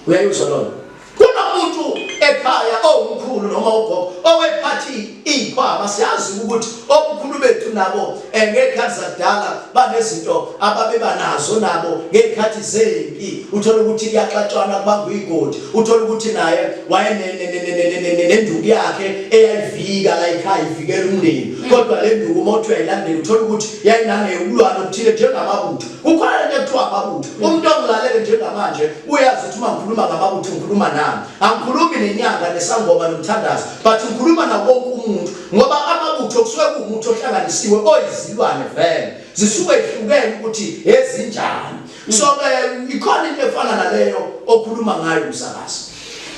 uyayizwa lona Kunomuntu ekhaya owumkhulu noma ugogo owephathi izikhwama siyazi ukuthi omkhulu bethu nabo eh, ngezikhathi zakudala banezinto ababeba nazo nabo ngezikhathi zempi uthola ukuthi kuyaxatshwana kubangwa igodi uthola ukuthi naye wayenenduku yakhe eyayivika la ekhaya ivikela umndeni kodwa le nduku uma uthi uyayilandela uthola ukuthi yayinangeyokulwana okuthile njengamabutho Kukhona lento ekuthiwa amabutho. Umuntu ongilalele njengamanje uyazi ukuthi uma ngikhuluma ngamabutho ngikhuluma nami. Angikhulumi nenyanga nesangoma nomthandazo, but ngikhuluma nawo wonke umuntu ngoba amabutho kusuke kuwumuthi ohlanganisiwe oyizilwane vele. Zisuke ihlukene ukuthi ezinjani. So ke ikhona into efana naleyo okhuluma ngayo umsakazi.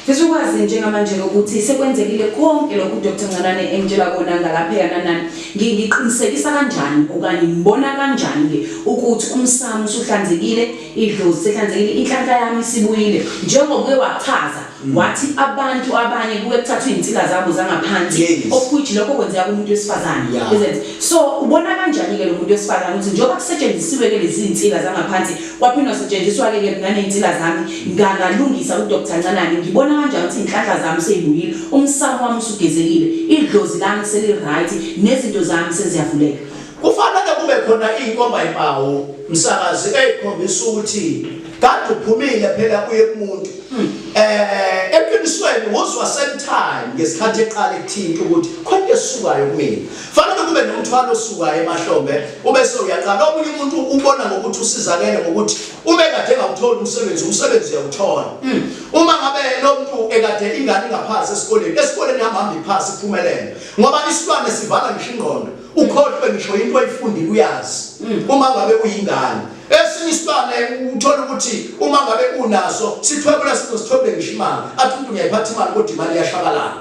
Ngifisa ukwazi njengamanje ukuthi sekwenzekile konke lokhu uDr Ncanane engitshela kona ngalapheka nanani. Ngiqinisekisa kanjani okanye ngibona kanjani ke ukuthi umsamo usuhlanzekile, idlozi sehlanzekile, inhlanhla yami isibuyile. Njengoba uke wachaza wathi abantu abanye kuke kuthathwe izinsila zabo zangaphansi of which lokho kwenzeka kumuntu wesifazane. Isn't it? So ubona kanjani ke lo muntu wesifazane ukuthi njengoba kusetshenzisiwe ke lezi zinsila zangaphansi Kwaphinde kwasetshenziswa-ke ke mina ney'nsila zami ngalungisa uDr Ncanani ngibona kanjani ukuthi iy'nhlanhla zami sey'buyile umsamo wami usugezekile idlozi lami seli-right nezinto zami seziyavuleka. Kufanele kube khona iy'nkomba y'mpawu msakazi ey'khombisa ukuthi kade uphumile phela uye kumuntu. Eh eqinisweni. Eqinisweni wozwa same time ngesikhathi eqala ekuthinta ukuthi khona into esukayo kumina. Fanele kube nomthwalo osukayo emahlombe ubese uyaqala. Omunye umuntu ubona ngokuthi usizakele ngokuthi uma ekade engawutholi umsebenzi, umsebenzi uyawuthola. Uma ngabe lo muntu ekade ingane ingaphasi esikoleni, esikoleni ihamba hamba iphasi iphumelele. Ngoba isilwane sivala ngisho ingqondo. Ukhohlwe ngisho into oyifundile uyazi. Uma ngabe uyingane. Esinye isilwane uthola ukuthi uma ngabe unaso sithwebula sithwebule ngisho imali. Athi umuntu ngiyayiphatha imali kodwa imali iyashabalala.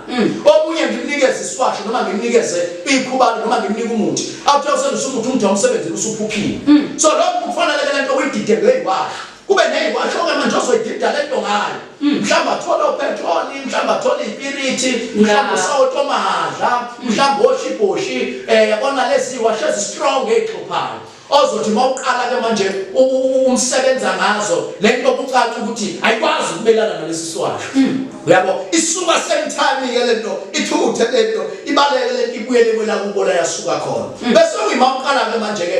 Omunye ngimnikeze iswasho noma ngimnikeze ikhubalo noma ngimnike umuthi. Athi usebenzisa umuthi umuthi awumsebenzeli usuphuphile. So lokho kufanele ke lento uyidide ngeyiwasho. Kube neyiwasho ke manje ozoyidida lento ngayo. Mhlawumbe athole upetroli, mhlawumbe athole ipiriti, mhlawumbe usawotomadla, mhlawumbe oshibhoshi, yabona lezi ziwasho ezi strong ezixhophayo. Ozothi mawuqala ke manje umsebenza ngazo lento kucaca ukuthi ayikwazi ukumelana nalesi siwasho. Uyabo isuka same time ke lento ithuthe lento ibaleke lento ibuyele kwela kubo la yasuka khona. Bese kuyima uqala ke manje ke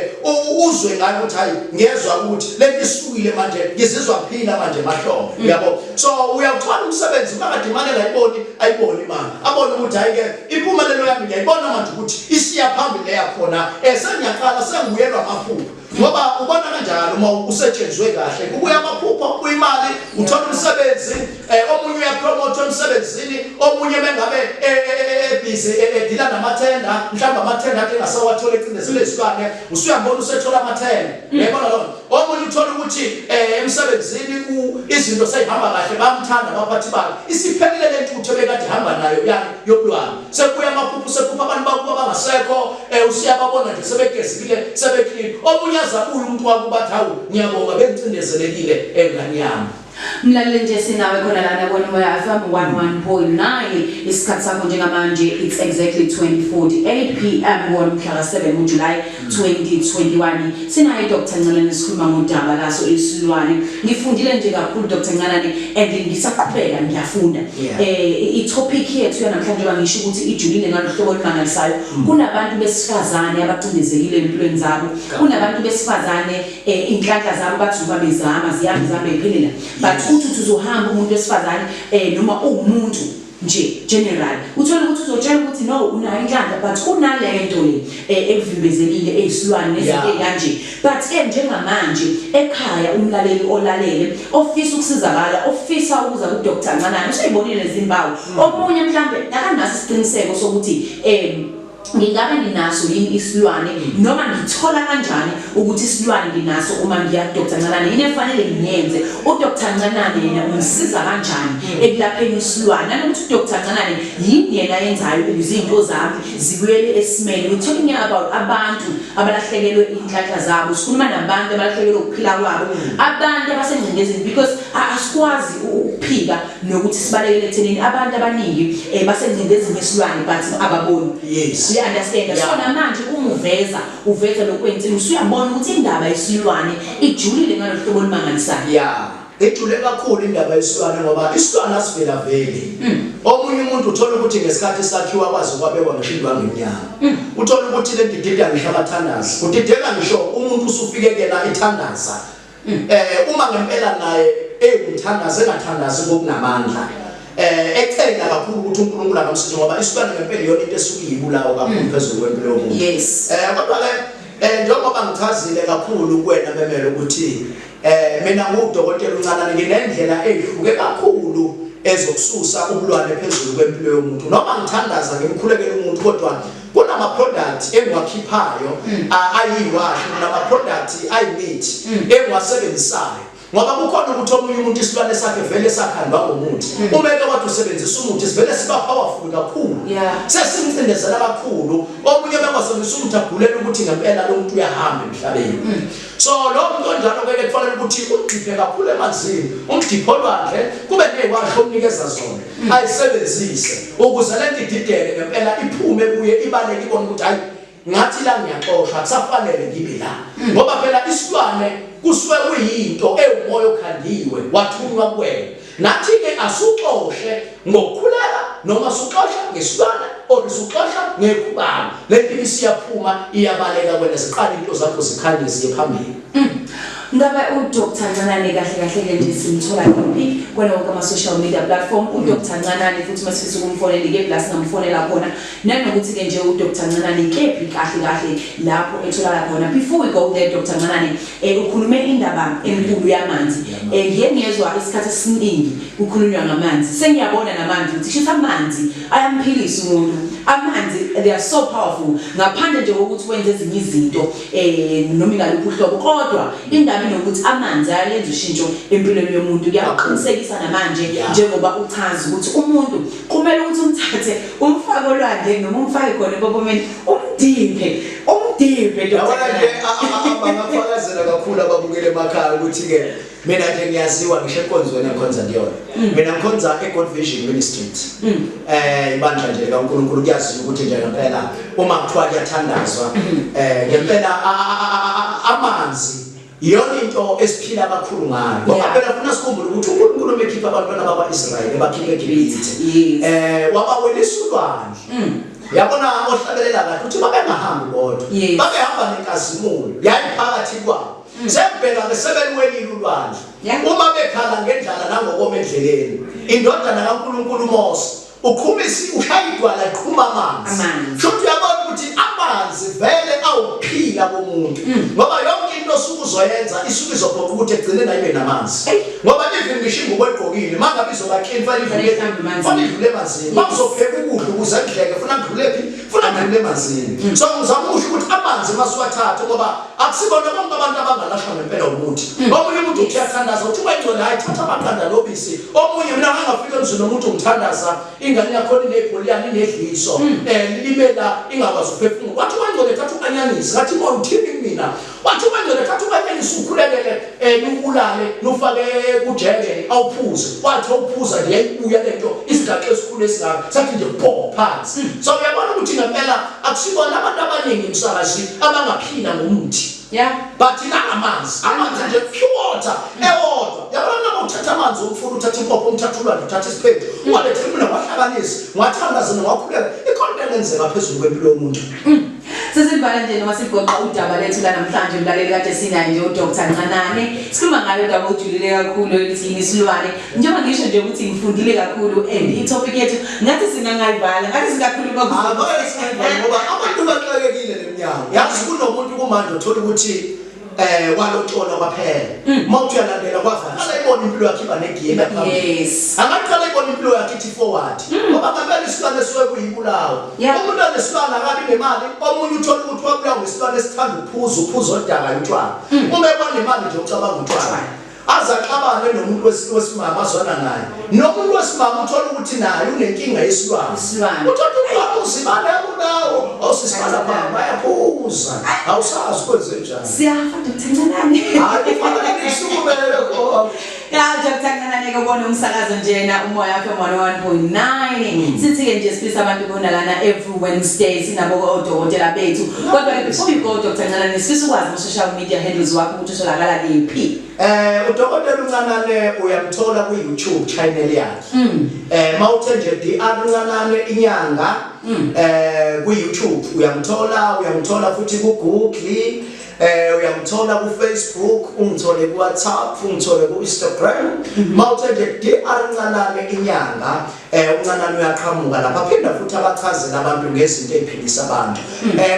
uzwe ngayo ukuthi hayi ngiyezwa ukuthi lento isukile manje ngizizwa ngiphila manje mahlombe. Uyabo so uyawuthola umsebenzi makade imali engayiboni ayiboni imali abone ukuthi hayi ke impumelelo yami ngiyayibona manje ukuthi isiya phambili leya khona sengiyaqala sengibuyelwa amaphupho ngoba ubona kanjalo uma usetshenzwe kahle kubuya amaphupho kubuya imali uthola umsebenzi omunye uyapromote emsebenzini omunye bengabe busy edila namathenda mhlawumbe amathenda ade engasawathola ecindezele isilwane usuyambona usethola amathenda uyayibona lona omunye uthola ukuthi emsebenzini izinto seyihamba kahle bamthanda abaphathi bakhe isiphelile le ntuthu ebekade ihamba nayo yani yobulwane sekubuya amaphupho sephupha abantu bakubo abangasekho usuyababona nje sebegezekile sebeclean omunye azabuye umuntu wakuba athi hawu ngiyabonga bengicindezelekile engane yami. Mlaleli nje sinawe khona lana kona Moya FM 101.9 isikhathi sakho njengamanje it's exactly 20:48 pm wona mhla ka-7 uJuly 2021 sinaye Dr Ncanane sikhuluma ngodaba laso isilwane ngifundile nje kakhulu Dr Ncanane and ngisaqhubeka ngiyafunda i-topic yethu yanamhlanje bangisho ukuthi ijulile ngalohlobo olumangalisayo kunabantu besifazane abacindezekile empilweni zabo kunabantu besifazane inhlanhla zabo bathi uma bezama ziyami zihamba iphelela but uthi uzohamba umuntu wesifazane noma uwumuntu nje general uthola ukuthi uzotshela ukuthi no unayo inhlanhla but kunalento le ekuvimbezelile eyisilwane nezinto kanje but ke njengamanje ekhaya umlaleli olalele ofisa ukusizakala ofisa ukuza ku Dr Ncanane useyibonile lezimpawu omunye mhlambe akanaso isiqiniseko sokuthi ngingabe nginaso yini isilwane noma ngithola kanjani ukuthi isilwane nginaso uma ngiya ku Dr Ncanane yini efanele ngiyenze u Dr Ncanane yena ungisiza kanjani ekulapheni isilwane nanokuthi u Dr Ncanane yini yena ayenzayo ukuze izinto zami zibuyele esimeni. We're talking here about abantu abalahlekelwe inhlanhla zabo, sikhuluma nabantu abalahlekelwe ukuphila kwabo, abantu abasengcindezini because asikwazi ukuphika nokuthi sibalekele ekuthenini abantu abaningi basengcindezini yesilwane but ababoni. You understand? So namanje uma uveza uveza lokhu kwensini usuyabona ukuthi indaba yesilwane ijulile ngalolu hlobo olumangalisayo. Yeah. Ijule kakhulu indaba yesilwane ngoba isilwane asivelaveli. Omunye umuntu uthola ukuthi ngesikhathi sakhiwa kwaze kwabekwa ngisho indwangu emnyama. Uthola ukuthi le ndidida ngisho abathandazi. Udideka ngisho umuntu usufike kuyena ethandaza. Uma ngempela naye ewumthandazi engathandazi ngokunamandla. Ecela kakhulu ukuthi uNkulunkulu akamsize ngoba isilwane ngempela iyona into esuke iyibulawa kakhulu phezulu kwempilo yomuntu. Kodwa ke njengoba ngichazile kakhulu kuwena Memelo ukuthi mina ngudokotela uNcanane nginendlela ehluke kakhulu ezokususa ubulwane phezulu kwempilo yomuntu. Noma ngithandaza ngimkhulekela umuntu kodwa kunama product engiwakhiphayo ayiwashi, kunama product ayimithi engiwasebenzisayo. Ngoba kukhona ukuthi omunye umuntu isilwane sakhe vele sakhandwa ngomuthi. Uma eke wathi usebenzisa umuthi sivele siba powerful kakhulu. Sesimcindezela kakhulu. Omunye bengasebenzisa umuthi agulela ukuthi ngempela lo muntu uyahamba emhlabeni. So lo muntu onjalo ke kufanele ukuthi umdiphe kakhulu emanzini, umdiphe olwandle, kube neziwasho omnikeza zona, ayisebenzise ukuze lento idideke ngempela iphume kuye ibaleke ibone ukuthi hayi ngathi la ngiyaxoshwa akusafanele ngibe la. Ngoba phela isilwane kusuke kuyinto ewumoya okhandiwe wathunywa kuwena. Nathi ke asuxoshe ngokukhuleka noma suxosha ngesilwane or suxosha ngekhubalo. Lento isiyaphuma iyabaleka kwena ziqala into zakho zikhanye ziye phambili. Ngabe uDr Ncanane kahle kahle ke nje simthola kuphi kwana wonke ama social media platform uDr Ncanane futhi masifisa ukumfonela ke la singamfonela khona nanokuthi ke nje uDr Ncanane kephi kahle kahle lapho etholakala khona. Before we go there, Dr Ncanane, ukhulume indaba enkulu yamanzi. Ngiye ngiyezwa isikhathi esiningi kukhulunywa ngamanzi, sengiyabona namanje ukuthi shuthi amanzi ayamphilisa umuntu. Amanzi, they are so powerful, ngaphandle nje kokuthi wenze ezinye izinto noma ingaluphi uhlobo, kodwa indaba inokuthi amanzi ayalenza ushintsho empilweni yomuntu. Kuyaqinisekisa namanje njengoba uchaza ukuthi umuntu kumele ukuthi umthathe umfake olwandle noma umfake khona empophomeni, umdiphe, umdiphe, Dr. Yabona nje, bangafakazela kakhulu ababukele emakhaya ukuthi-ke mina nje ngiyaziwa ngisho enkonzweni engikhonza kuyona. Mina ngikhonza e-God Vision Ministries, ibandla nje likaNkulunkulu. Kuyaziwa ukuthi nje ngempela uma kuthiwa kuyathandazwa, ngempela amanzi iyona into esiphila kakhulu ngayo, ngoba phela funa sikhumbule ukuthi uNkulunkulu uma ekhipha abantwana bakwa-Israyeli, ebakhipha eGibhithe, wabawelisa ulwandle. Yabona, ohlabelela kahle uthi babengahambi bodwa, babehamba nenkazimulo yayiphakathi kwabo. Sembheka ke sebeliwelile ulwandle, uma bekhala ngendlala nangokoma endleleni, indodana kaNkulunkulu uMose uqhumisa, ushaya idwala, liqhuma amanzi. Amanzi. Shuthi uyabona ukuthi amanzi vele awuphila komuntu, ngoba yonke into osuke uzoyenza isuke izophoqa ukuthi egcineni ayibe namanzi, ngoba even ngisho ingubo egqokile, uma ngabe izoba clean, fanele idlule, Fanele ihambe emanzini. fanele idlule emanzini. Uma uzopheka ukudla ukuze kudleke, funa kudlule phi? Funa kudlule emanzini. So ngizama ukusho ukuthi amanzi masiwathathe, ngoba akusibona bonke abantu abangalashwa ngempela umuthi. Omunye umuntu uthi uyathandaza, uthi ungayingcwele, hayi, thatha amaqanda nobisi. Omunye, mina ngangafika emzini nomuntu, ngithandaza, ingane yakhona inebholiyana, inedliso, lime la, ingakwazi ukuphefumula. Wathi ungayingcwele, thatha u-anyanisi. Ngathi, moya uthini kumina? Wathi ungayingcwele, thatha u-anyanisi, ukhulekele, niwubulale, niwufake kujeke, awuphuze. Wathi awuphuza nje, yayibuya lento, isigaxa esikhulu esingaka sathi nje pho phansi. So uyabona ukuthi ngempela akusibona abantu abaningi, msakazi, abangaphila ngomuthi, but nangamanzi, amanzi nje, pure water ewodwa. Yabona noma uthatha amanzi omfula, uthatha impopho, umthatha ulwandle, uthatha isiphethu, ungalethe mina, wahlanganisa, wathandaza, wakhuleka, ikhona into engenzeka phezulu kwempilo yomuntu. Sesivala nje noma sigoqa udaba lethu la namhlanje, mlaleli, kade sinaye nje uDr Ncanane, sikhuluma ngayo udaba ojulile kakhulu elithi yini isilwane. Njengoba ngisho nje ukuthi ngifundile kakhulu and i-topic yethu ngathi singangayivala, ngathi singakhuluma. Akho singayivali, ngoba abantu baxakekile leminyaka. Yazi kunomuntu kumanje uthola ukuthi walotsholwa kwaphela, uma uthi uyalandela kwavala, qala ibona impilo yakhe iba negiye phambili. Angaqala ibona impilo yakhe ithi forward, ngoba ngempela isilwane esuke kuyibulawa. Umuntu onesilwane akabi nemali. Omunye uthola ukuthi wabulawa ngesilwane esithanda ukuphuza uphuzo oludakayo, utshwala. Uma ekwanemali nje, ucabanga utshwala, aze axabane nomuntu wesimama azwana naye. Nomuntu wesimama uthola ukuthi naye unenkinga yesilwane. Isilwane. Uthola ukuthi uzibane yakunawo osisi balapha bayaphuza, awusazi kwenze njani. Siyafa, Dr Ncanane. Hayi, kufanele ngisukumele khona. Ya, Dr Ncanane ke, ubona umsakazo njena uMoya FM 101.9. Sithi ke nje sifisa abantu bona lana every Wednesday sinabo odokotela bethu. Kodwa ke before you go, Dr Ncanane, sifisa ukwazi ama social media handles wakho ukuthi utholakala kephi. Udokotela uNcanane uyamthola ku YouTube channel yakhe. Mawuthe nje DR Ncanane inyanga ku YouTube uyamthola, uyamthola futhi ku Google, uyamthola ku Facebook, ungithole ku WhatsApp, ungithole ku Instagram. Mawuthe nje DR Ncanane inyanga, uNcanane uyaqhamuka lapha, phinda futhi abachazela abantu ngezinto eziphilisa abantu.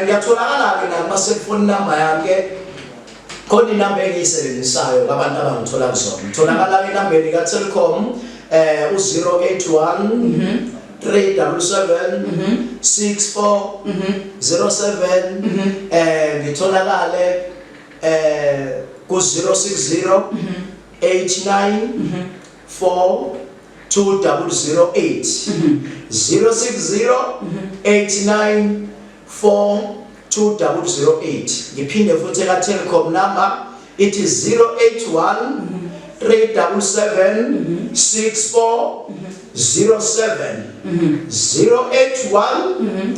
Ngiyatholakala ke na kuma cellphone number yami ke. Khona inamba engiyisebenzisayo kwabantu abangithola kuzona. Ngitholakala enambeni ka Telkom, u081 377 6407. Ngitholakale ku 060 89 4 2008, 060 89 4 2008. Ngiphinde futhi eka Telkom number ithi 081 377 6407, 081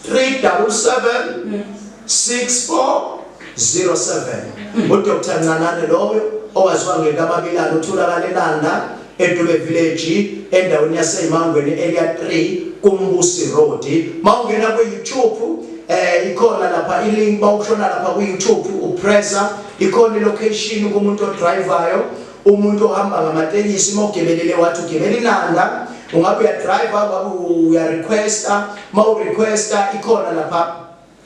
377 6407. uDr Ncanane loyo owaziwa ngekamabilana, utholakala eNanda, eDube Village, endaweni yaseMangweni, area 3, kuMbusi Road. Mawungena ku YouTube. Eh ikhona lapha ilink bawushona lapha ku YouTube upressa ikhona ilocation kumuntu odrivayo umuntu ohamba ngamatekisi uma ugebelele wathi ugebela inanda ungabe uyadriver ungabe uyarequesta uma urequesta ikhona lapha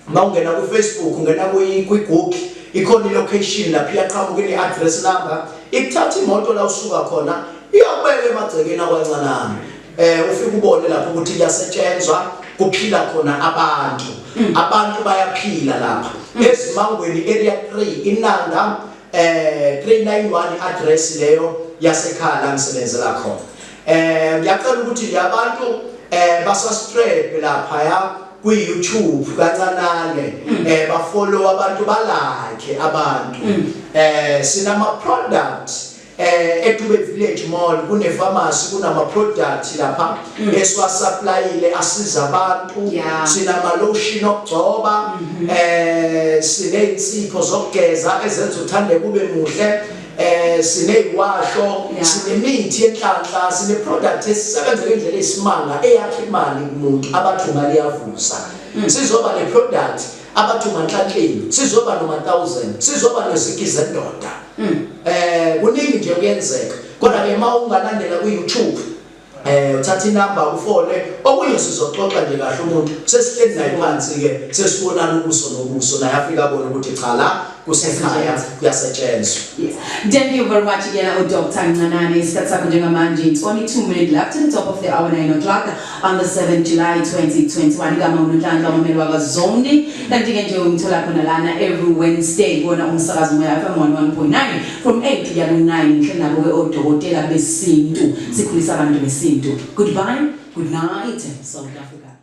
uma ungena ku-Facebook ungena kwi-Google ikhona i-location lapho iyaqhamuka ine-address number ikuthatha imoto la usuka khona iyakubeka emagcekeni akwancanana eh ufike ubone lapho ukuthi kuyasetshenzwa kuphila khona abantu mm. abantu bayaphila lapha mm. ezimangweni area 3 inanda eh 391 address leyo yasekhaya la ngisebenzela khona eh ngiyacela ukuthi nje abantu eh basubscribe lapha ya kwi YouTube kancanane mm. eh ba follow abantu balike abantu eh sinama products Eh eDube Village Mall kune pharmacy kunama product lapha mm. esiwa supplyile asiza abantu yeah. Sinama lotion okugcoba mm -hmm. Eh sinezinsipho zokugeza ezenza uthande kube muhle eh sineziwasho yeah. Sinemithi yenhlanhla sine product esisebenza ngendlela eyisimanga eyakha imali kumuntu abathi imali iyavusa mm. Sizoba ne product abathi umanhlanhleni sizoba noma 1000 sizoba neziki zendoda mm. Eh kuningi nje kuyenzeka kodwa ke uma ungalandela ku YouTube eh uthatha inamba ufone okunye sizoxoxa nje kahle umuntu sesihleli naye phansi ke sesibonana ubuso nobuso naye afika abone ukuthi cha la kusekhaya kuyasetshenzwa. Yes. Thank you very much again, Dr. Ncanane. Isikhathi sakho njengamanje it's only 2 minutes left to the top of the hour 9 o'clock on the 7th July 2021. Igama uNonhlanhla Mamelo wakaZondi. Kanti ke nje ungithola khona lana every Wednesday kuwona umsakazo Moya FM 101.9 from 8 kuya ku 9 ngihleli nabo ke odokotela besintu. Sikhulisa abantu besintu. Goodbye, good night South Africa.